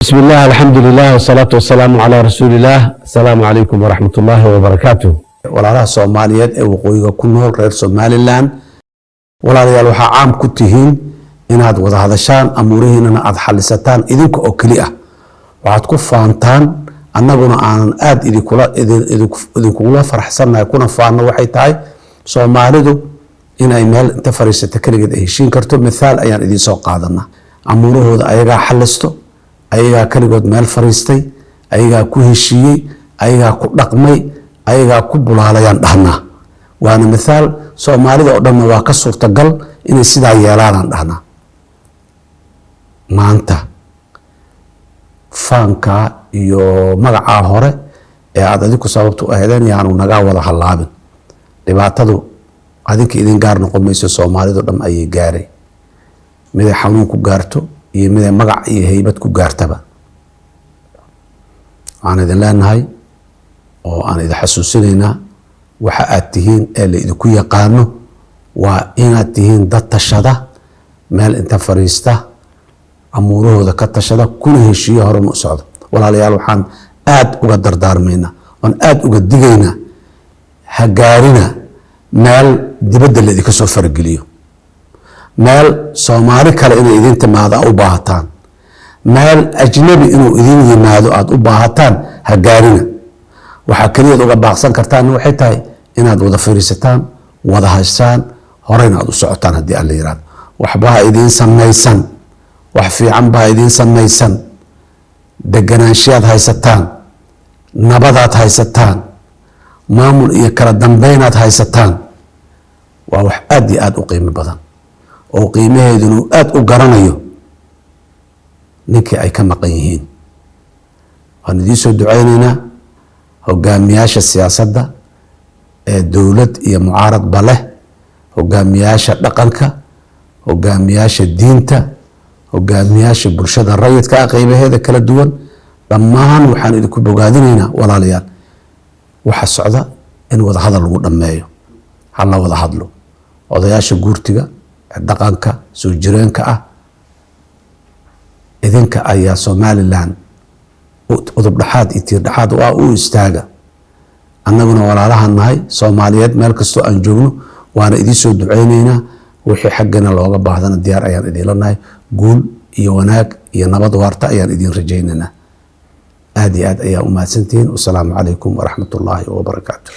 بسم الله، الحمد لله، والصلاة والسلام على رسول الله. السلام عليكم ورحمة الله وبركاته. Walaalaha Soomaaliyeed ee waqooyiga ku nool, reer Somaliland, walaalayaal, waxaa caam ku tihiin inaad wada hadashaan, amuurihiinana aada xalisataan idinka oo keli ah. Waxaad ku faantaan, annaguna aanan aada idinkugula faraxsannahay kuna faanno, waxay tahay Soomaalidu inay meel inta fariisato keligeed ay heshiin karto. Mithaal ayaan idiin soo qaadanaa. Amuurahooda ayagaa xalisto, ayagaa keligood meel fariistay, ayagaa ku heshiiyey, ayagaa ku dhaqmay, ayagaa ku bulaalayaan dhahnaa. Waana mithaal Soomaalida oo dhanna waa ka suurtagal inay sidaa yeelaanaan dhahnaa. Maanta faanka iyo magacaa hore ee aada adinku sababta u aheedeen yaanu nagaa wada hallaabin. Dhibaatadu adinka idin gaar noqon mayso, Soomaalido dhan ayay gaaray, miday xanuun ku gaarto iyo miday magac iyo heybad ku gaartaba. Waxaan idin leenahay oo aan idin xasuusinaynaa, waxa aad tihiin ee la idinku yaqaano waa inaad tihiin dad tashada, meel inta fariista amuurahooda ka tashada, kuna heshiiyo, horena u socda. Walaalayaal, waxaan aada uga dardaarmaynaa oon aada uga digaynaa, ha gaarina meel dibadda la idinka soo farageliyo, meel Soomaali kale inay idin timaado a u baahataan, meel ajnabi inuu idin yimaado aada u baahataan, ha gaarina. Waxaa keliyaad uga baaqsan kartaan waxay tahay inaad wada fariisataan, wada hashaan, horeyna aad u socotaan. Haddii Alla yirahdo, waxba ha idiin samaysan, wax fiican baa idiin samaysan. Deganaanshiyaad haysataan, nabadaad haysataan, maamul iyo kala dambeynaad haysataan. Waa wax aada iyo aada u qiimo badan oo qiimaheeduna uu aada u garanayo ninkii ay ka maqan yihiin. Waan idiin soo duceyneynaa. Hogaamiyaasha siyaasadda ee dowlad iyo mucaaradba leh, hogaamiyaasha dhaqanka, hogaamiyaasha diinta, hogaamiyaasha bulshada rayidka ah qeybaheeda kala duwan, dhammaan waxaan idinku bogaadinaynaa, walaalayaal, waxa socda in wada hadal lagu dhammeeyo. Hala wada hadlo. Odayaasha guurtiga ee dhaqanka soo jireenka ah, idinka ayaa Somaliland udub dhexaad iyo tiir dhexaad u ah. U istaaga. Annaguna walaalahan nahay Soomaaliyeed meel kastoo aan joogno waana idiin soo duceyneynaa. Wixii xaggana looga baahdana diyaar ayaan idiinla nahay. Guul iyo wanaag iyo nabad waarta ayaan idiin rajaynaynaa. Aad iyo aad ayaa u mahadsantihiin. Wasalaamu calaykum waraxmat ullaahi wabarakaatu.